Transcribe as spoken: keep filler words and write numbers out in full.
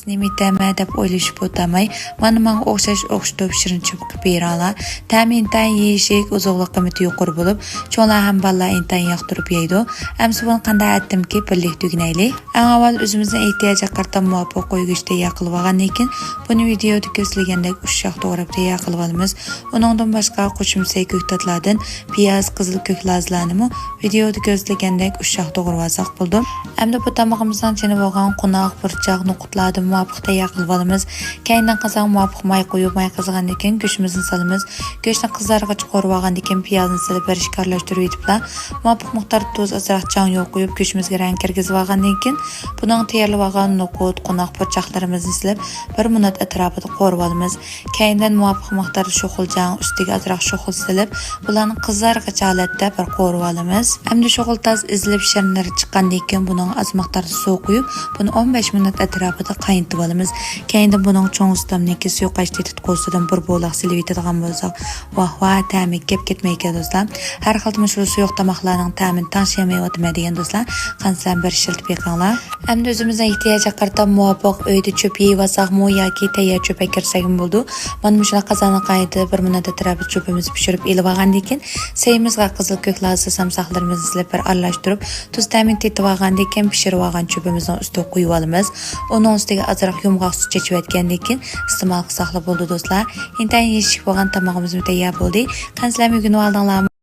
نېمە يېتەمە دەپ ئويلىشىپ ئولتۇرماي، مانا ماڭا ئوخشاش ئوخشىتىپ شىرىن چۆپ قىلىپ بېرىڭلار. تەمى ئىنتايىن يېيىشلىك، ئوزۇقلۇق قىممىتى يۇقىرى بولۇپ، چوڭلار ھەم بالىلار ئىنتايىن ياقتۇرۇپ يەيدۇ. ئەمسە بۇنى قانداق ئەتتىمكى، بىرلىكتە ئۆگىنەيلى. ئەڭ ئاۋۋال ئۆزىمىزنىڭ ئېھتىياجىغا قارىتا مۇۋاپىق قويغۇچ تەييار قىلىۋالغاندىن كېيىن، بۇنى ۋىدىيودا كۆرسىتىلگەندەك ئۇششاق توغراپ تەييار قىلىۋالىمىز. ئۇنىڭدىن باشقا قوشۇمچە كۆكتاتلاردىن پىياز، قىزىل كۆك لازىلارنىمۇ ۋىدىيودا كۆرسىتىلگەندەك ئۇششاق توغرىۋالساق بولىدۇ. ئەمدى بۇ تامىقىمىزنىڭ ئىچىنى بولغان قوناق، پۇرچاق، نوقۇتلاردىن مۇۋاپىق تەييار قىلىۋالىمىز. كەينىدىن قازانغا مۇۋاپىق ماي قۇيۇپ، ماي قىزىغاندىن كېيىن گۆشىمىزنى سالىمىز. گۆشنى قىزارغىچە قورۇۋالغاندىن كېيىن پىيازنى سېلىپ بىر ئىككى ئارىلاشتۇرۇۋېتىپلا، مۇۋاپىق مىقداردا تۇز، ئازراق چاڭيو قۇيۇپ، گۆشىمىزگە رەڭ كىرگۈزۈۋالغاندىن كېيىن، بۇنىڭغا تەييارلىۋالغان نوقۇت، قوناق پۇرچاقلىرىمىزنى سېلىپ، بىر مىنۇت ئەتراپىدا قورۇۋالىمىز. كەينىدىن مۇۋاپىق مىقداردا شوخۇلجاڭ، ئۈستىگە ئازراق شوخۇل سېلىپ، بۇلارنى قىزارغىچە ھالەتتە بىر قورۇۋالىمىز. ئەمدى شوخۇل تاز ئېزىلىپ شىرنىلىرى چىققاندىن كېيىن، بۇنىڭغا ئاز مىقداردا سۇ قۇيۇپ، بۇنى ئون بەش مىنۇت ئەتراپىدا قاينىتىۋالىمىز. كەينىدىن بۇنىڭ چوڭ ئۇستامنىڭكى سۇيۇقئاش تېتىتقۇسىدىن بىر بولاق سېلىۋېتىدىغان بولساق، ۋاھ ۋاھ، تەمى گەپ كەتمەيدىكەن دوستلار. ھەر خىل مۇشۇ سۇيۇق تاماقلارنىڭ تەمىنى تەڭشىيەلمەيۋاتىمەن دېگەن دوستلار، قانسىلەر بىر ئىشلىتىپ بېقىڭلار. ئەمدى ئۆزىمىزنىڭ ئېھتىياجىغا قارىتا مۇۋاپىق ئۆيدە چۆپ يېيىۋالساقمۇ ياكى تەييار چۆپ ئەكىرسەكمۇ بولىدۇ. مانا مۇشۇنداق قازاننى قاينىتىپ، بىر مىنۇت ئەتراپىدا چۆپىمىزنى پىشۇرۇپ ئېلىۋالغاندىن كېيىن، سەيىمىزگە قىزىل كۆك لازا سامساقلىرىمىزنى سېلىپ بىر ئارىلاشتۇرۇپ، تۇز تەمىنى تېتىۋالغاندىن كېيىن پىشۇرۇۋالغان چۆپىمىزنىڭ ئۈستىگە قۇيۇۋالىمىز. ئۇنىڭ ئۈستىگە ئازراق يۇمغاق سۈت چېچىۋەتكەندىن كېيىن ئىستېمال قىلساقلا بولىدۇ دوستلار. ئىنتايىن يېيىشلىك بولغان تامىقىمىزمۇ تەييار بولدى. قانسىلەر ئۆگىنىۋالدىڭلارمۇ؟